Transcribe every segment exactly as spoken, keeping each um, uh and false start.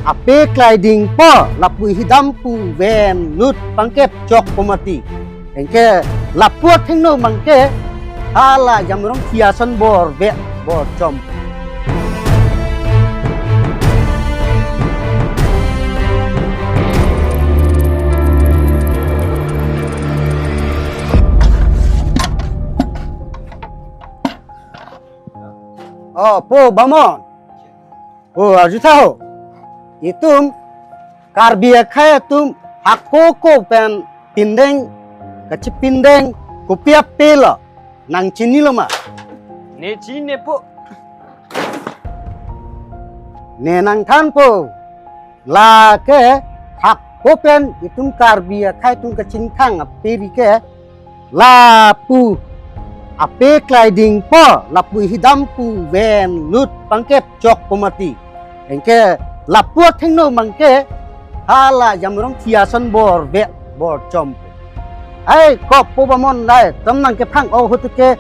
Ape klai dingpo, lapu hidam pu ven lut pangkep chokpo mati. Anke lapu athengno mangke hala Jamrong Siason bor ve bor chom. Oh, po Bamon. Oh, arjutha ho. Itum Karbi akhei atum hako ko pen pindeng, kachipindeng kopi apelo, nang chinilo ma? Ne chinine po. Ne nangthanpo. Lake hako pen itum Karbi akhei atum kachingthang apiri ke lapu ape klai dingpo, lapu hidam pu ven lut pangkep chokpo mati. Anke lapu athengno mangke hala Jamrong Siason bor ve bor chom. Ai, kok po Bamon dai, tam nang kephang-ok ahut ke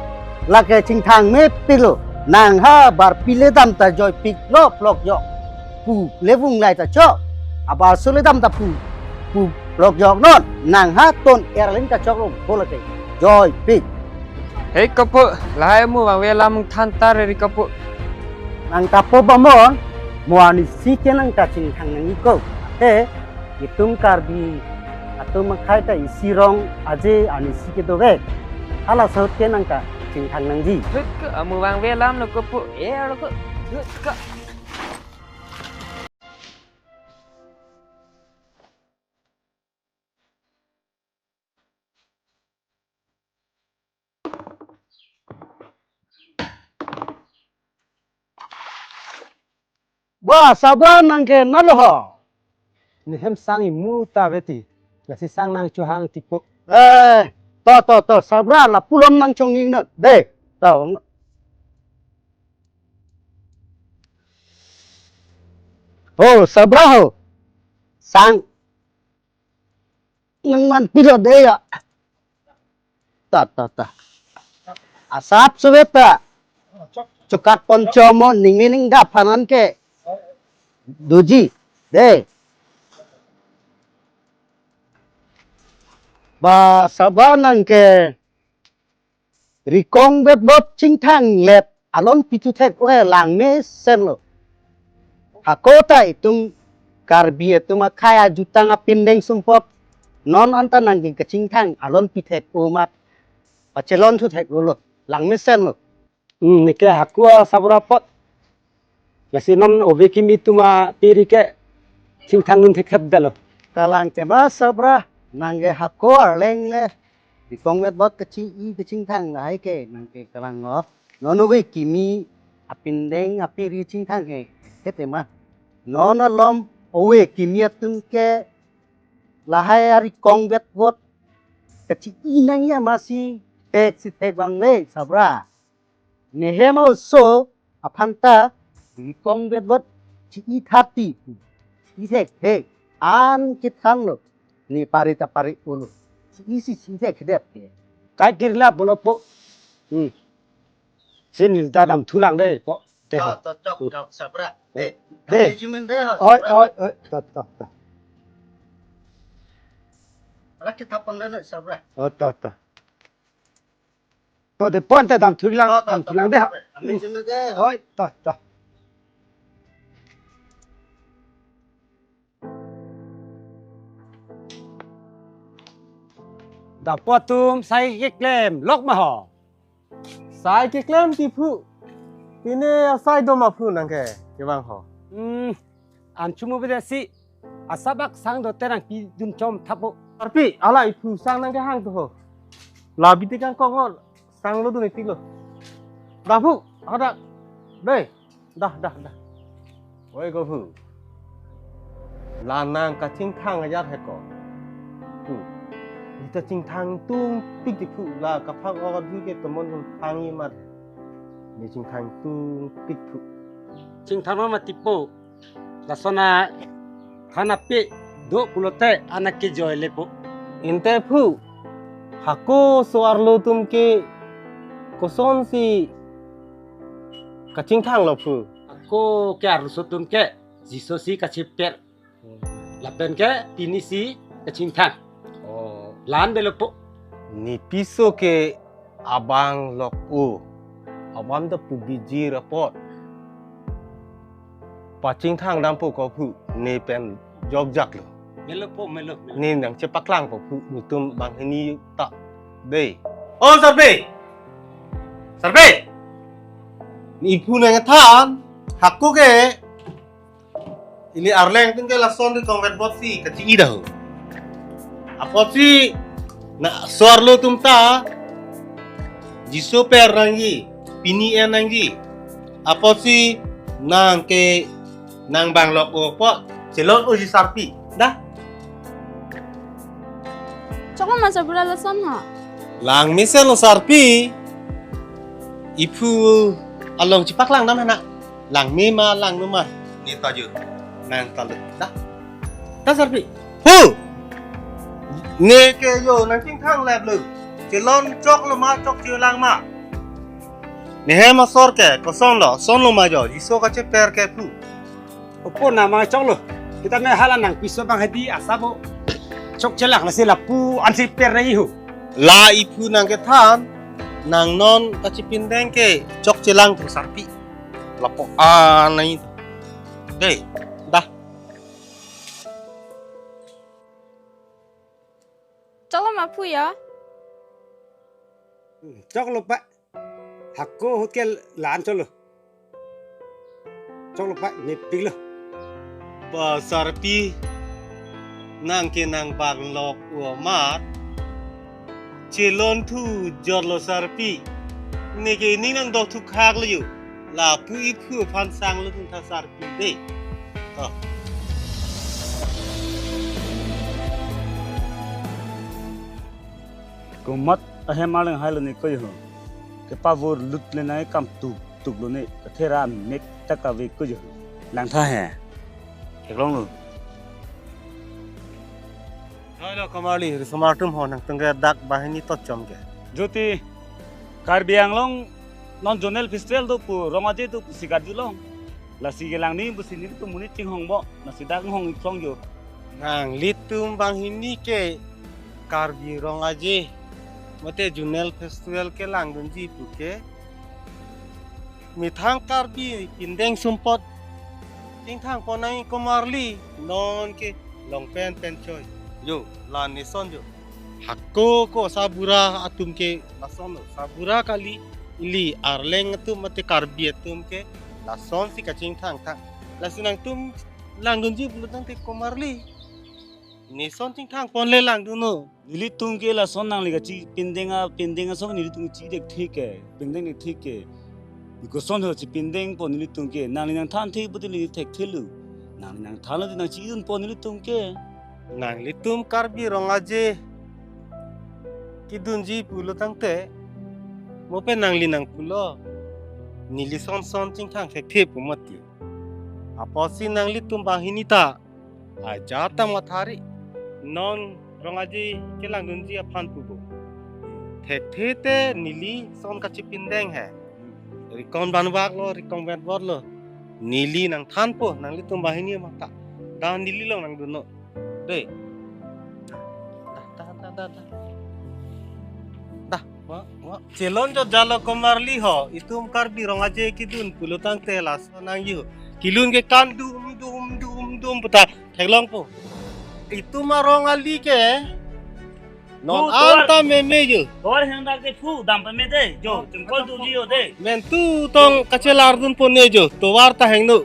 lake chingthang me pilo. Nang ha barpi le dam ta joipiklo plok jok pu le vung lai ta chok. Abarso le dam ta pu pu plok jok non. Nang ha ton erling ta chok rong ko lake joipik. Hei kopo, lahai mo vangve alam than ta re ri kopo. Nang kapo Bamon, mo anisi ke nang kachingthang nangji ko. He, itum Karbi atum akhei ta isi rong aje anisi ke dovek. Hala ahut ke nang kachingthang nangji. Thut ko, amo vangve alam lo kopo, er lo ko, thut ko. Ba, Sabra nang ke nalo ho. Ne hem sang imu ta veti. Lasi sang nang chohang tipo. Eh, to, to, to, Sabra lapu alom nang chonging na. De, to. Oh, Sabra ho. Sang nang man pilo de ya. Ta, ta, ta. Asap suwe ta. Chokat poncho mo ning ning dap hanan ke. Doji. De. Ba Sabra nang ke rikong bet bot chingthang let alon pithu thek ohe langmesen lo. Hako ta itum Karbi atum akhei ajutang apindeng sumpot non anta nang ke kachingthang alon pithek omat pachelon thu thek lo, langmesen lo. Hmm, neke hako Sabra apot. Lasi non ove kimi atum apiri ke chingthang dun thekthep dalo. Kalang tema Sabra, nang ke hako arleng le rikong bet bot kachi-i kachingthang lahai ke nang ke kalang lo. Non ove kimi apindeng apiri chingthang ke, he tema. Non alom ove kimi atum ke lahai arikong bet bot kachi-i nangji amatsi thek si thek vang le Sabra. Ne hem oso aphan ta rikong bet bot chi-i thati, chi-i thek thek an kethan lo. Ne pari ta pari ulo. Chi-i si chi-i thek thek ke. Kai kirla bolo po. Hmm. Sin nil ta dam thulang de po. Te ho. To, to, to, to, Sabra. De. De. Kami jimin de ho, Oi, Sabra. Oi, oi. To, to, to. Ala kita pon de Sabra. Oh, to, to. To de pon te dam thulang, To, to, dam to, thulang de ha. Sabra. Kami jimin de ho. Oi, to, to. Dam po atum sai keklem lok ma ho. Sai keklem ti phu. Pine asai do ma phu nang ke kevang ho. Hmm, an chumu bede si asabak sang do terang pi dun chom thapo. Arpi, ala iphu sang nang kehang to ho. Labi ti kangkong ho, sang lo dun iti lo. Dah phu, ada. Dei, dah, dah, dah. Oi ko phu. La nang kachingthang ajar he ko. Phu. Ita chingthang tung tik tik phu la kaphang o dui ke tomon hul phang imat. Ni chingthang tung tik phu. Chingthang ma tipo. Lason a than ape do pulote anak ke joy lepo. Inte phu. Hako so-arlo atum ke kosonsi kachingthang lo phu. Hako ke arloso atum ke Jiso si kacheper. Lapen ke pini si kachingthang. Oh. La-an avelo po. Ne piso ke abang lok o. Abang ta pu bijir apot. Pachingthang dampo ko phu, ne pen jokjak lo. Melo po, melo, melo. Ne nangchepaklang ko phu, netum banghini ta. Dei. Oh, Sarpi! Sarpi! Ne iphu nangthan, hako ke. Ili Arleng atum ke lason ri kongvet bot si kachi-i dah ho. Apotsi nang so-arlo atum ta Jiso per nangji, pini en nangji. Apotsi nang ke nang bang lok o apot chelon oji Sarpi. Dah. Choklo ma Sabura lason ha. Lang mesen lo Sarpi. Iphu along chepaklang dam hena. Langme ma, langno ma. Ne ta jo. Nang ta lo. Dah. Dah Sarpi. Hu! Ne ke jo nangchingthang lep lo. Chelon choklo ma, chokchelang ma. Ne hem asor ke, kosonlo, sonlo ma jo, Jiso kacheper ke phu. Opo nama choklo. Kita me hala nang piso bang hedi asabo. Chokchelang lasi lapu ansi per nangji ho. La iphu nangkethan, nang non kachipindeng ke chokchelang thu Sarpi. Lapu-an nangji. Dei, dah. Choklo ma phu ya? Choklo pa. Hako ahut ke la-an choklo. Choklo pa, nepiklo. Ba Sarpi, nang ke nang bang lok o amat. Chelon thu jotlo Sarpi. Ne ke ning nangdok thukhak lo jo. Lapu iphu aphan sanglo tun tha Sarpi dei. Oh. Komat ahem Arleng hailo ne ko jo. Kepavur lut le nai kam tuk tuk lo ne. Kathera mek ta kave ko jo. Langtha he. Theklonglo. Hailo Komarli, risomar atum ho nangtum ke dak banghini tot chom ke. Jyoti, Karbi Anglong non zonal festival do pu, Rong Aje do pu si karjulong. Lasi ke langding pusi nelitum monit chinghon bo, lasi dak hong-ik long jo. Nanglitum banghini ke Karbi Rong Aje mate zonal festival kelangdunji pu ke methang Karbi pindeng sumpot chingthang pon nangji Komarli, non ke longpen pen choi. Jo, la neson jo. Hako ko Sabura atum ke lason lo. Sabura kali, ili Arleng atum mate Karbi atum ke lason si kachingthang thang. Lasi nangtum langdunji pulo tangte Komarli, neson chingthang pon le langdunnon. Nelitum ke lason nangli kachipindeng a, pindeng asong nelitum kachi thekthe ke, pindeng thekthe ke. Koson ho chipindeng pon nelitum ke, nangli nangthanthe pute neli thekthelo. Nangli nangthanlo te nangchidun pon nelitum ke. Nanglitum Karbi Rong Aje kedunji pulo tangte, mo pen nangli nangpulo, neli son son chingthang thekthe pu mati. Apotsi nanglitum banghini ta ajat ta mathari, non Rong Aje kelangdunji aphan pupo. Thekthe te neli son kachipindeng he. Rikon banbak lo, rikon benbor lo. Neli nangthanpo, nanglitum banghini mata. Dah neli long nangdunnon. Dei. Dah, dah, dah, dah, dah. Dah, wa, wa. Chelon jotjalo Komarli ho, itum Karbi Rong Aje kedun pulo tangte lason nangji ho. Kelun ke kan dum, dum, dum, dum, puta theklongpo. Itum arong ali ke. Non pu, an tovar, ta meme jo. Tovar hendak ke pu dam peme dei, jo, oh, chengkol duli jo dei. Mentu tong kachelardun pon ne jo, tovar ta hengno.